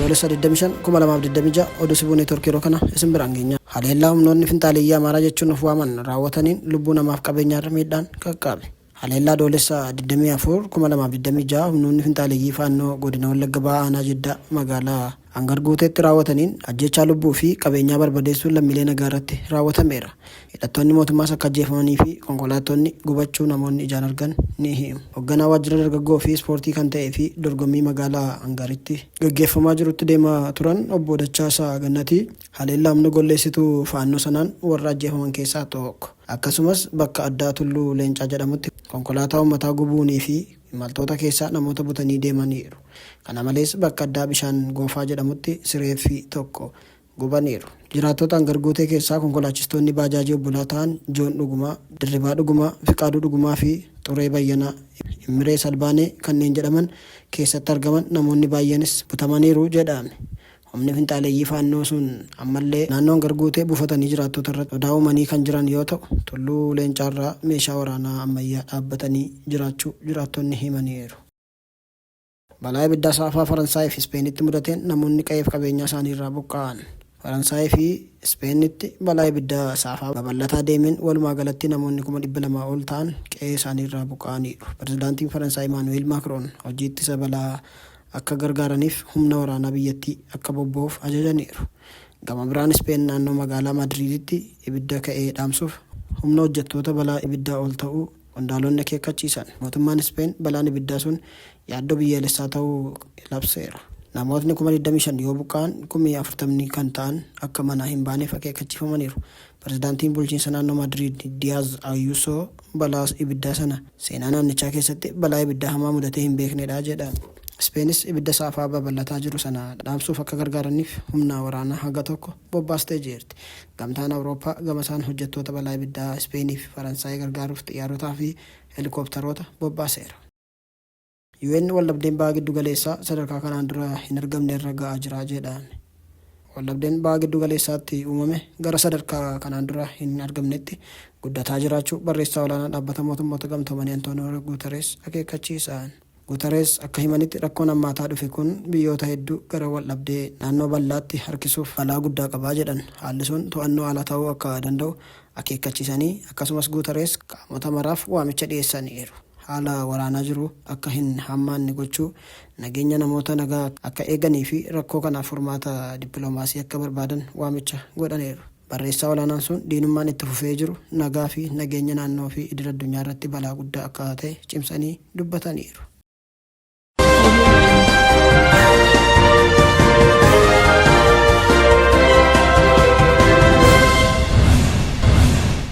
Adoolessa 25, 2026 oduu Sibuu Neetwoork yeroo kana isin biraan geenya. Haleellaa humnoonni finxaaleeyyii Amaaraa jechuun of waaman raawwataniin lubbuu namaaf qabeenyaarra miidhaan qaqqabe. Haleellaa Adoolessa 24, 2026 humnoonni finxaaleeyyii Faannoo Godina Wallagga Bahaa Aanaa Jiddaa magaalaa Angar Guuteetti raawwataniin ajjeechaa lubbuu fi qabeenyaa barbadeessuun lammiilee nagaa irratti raawwatameera. Hidhattoonni mootummaas akka ajjeefamanii fi konkolaattonni gubachuu namoonni ijaan argan ni himu. Hogganaa Waajjira Dargaggoo fi Ispoortii kan ta'ee fi dorgommii magaalaa Angaritti gaggeeffamaa jirutti deemaa turan Obbo Dachaasaa Gannatii haleellaa humna golleessituu Faannoo sanaan warra ajjeefaman keessaa tokko. Akkasumas bakka addaa Tulluu Leencaa jedhamutti konkolaataa uummataa gubuunii fi imaltoota keessaa namoota butanii deemaniiru. Kana malees bakka addaa Bishaan Goofaa jedhamutti sireeffii tokko gubaniiru. Jiraattota Angar Guutee keessaa konkolaachistoonni baajaajii obbolaa ta'an Joon Dhugumaa, Dirribaa Dhugumaa, Fiqaaduu Dhugumaa fi Xuree Bayyanaa, Immiree Salbaanee kanneen jedhaman keessatti argaman namoonni baay'eenis butamaniiru jedhame. Humni finxaaleeyyii Faannoo sun ammallee naannoo Angar Guutee buufatanii jiraattota irratti sodaa uumanii kan jiran yoo ta'u, Tulluu Leencaarraa meeshaa waraanaa ammayyaa dhaabbatanii jiraachuu jiraattonni himaniiru. Balaa ibiddaa saafaa Faransaayii fi Ispeenitti mudateen namoonni qa'eef qabeenyaa isaaniirraa buqqa'an. Faransaayii fi Ispeenitti balaa ibidda saafaa babal'ataa deemeen walumaa galatti namoonni 200,000 ol ta'an qe'ee isaaniirraa buqqa'aniiru. Pirezidaantiin Faransaay Imaanu'eel Maakroon hojii ittisa balaa akka gargaaraniif humna waraanaa biyyattii akka bobba'uuf ajajaniiru. Gama biraan Ispeen naannoo magaalaa Maadriiditti ibidda ka'e dhaamsuuf humna hojjettoota balaa ibiddaa ol ta'uu qondaalonni akeekkachiisan. Mootummaan Ispeen balaan ibiddaa sun yaaddoo biyyaalessaa ta'uu labseera. Namootni 25,000 yoo buqqa'an 40,000 kan ta'an akka manaa hin baaneef akeekkachiifamaniiru. Pirezidaantiin bulchiinsa naannoo Maadriid Diyaaz Ayuusoo balaa ibiddaa sana seenaa naannichaa keessatti balaa ibiddaa hamaa mudatee hin beeknedha jedhan. Ispeenis ibidda saafaa babal'ataa jiru sana dhaamsuuf akka gargaaraniif humna waraanaa haga tokko bobbaastee jirti. Gamtaan Awurooppaa gamasaan hojjettoota balaa ibiddaa Ispeenii fi Faransaay gargaaruuf xiyyaarotaa fi helikooptaroota bobbaaseera. UN waldhabdeen Baha Giddu Galeessaa sadarkaa kanaan dura hin argamne irra ga'aa jira jedhan. Waldhabdeen Baha Giddu Galeessaatti uumame gara sadarkaa kanaan dura hin argamnetti guddataa jiraachuu Barreessaa Olaanaa Dhaabbata Mootummoota Gamtoomanii Antooniyoo Guutarees akeekkachiisan. Guutarees akka himanitti rakkoon hammaataa dhufe kun biyyoota hedduu gara waldhabdee naannoo bal'aatti harkisuuf balaa guddaa qaba jedhan. Haalli sun to'annoo ala ta'uu akka danda'u akeekkachiisanii akkasumas Guutarees qaamota maraaf waamicha dhiyeessaniiru. Haala waraanaa jiru akka hin hammaanne gochuu, nageenya namoota nagaa akka eeganii fi rakkoo kanaaf furmaata dippiloomaasii akka barbaadan waamicha godhaniiru. Barreessaa olaanaan sun diinummaan itti fufee jiru nagaa fi nageenya naannoo fi idil addunyaa irratti balaa guddaa akka ta'e cimsanii dubbataniiru.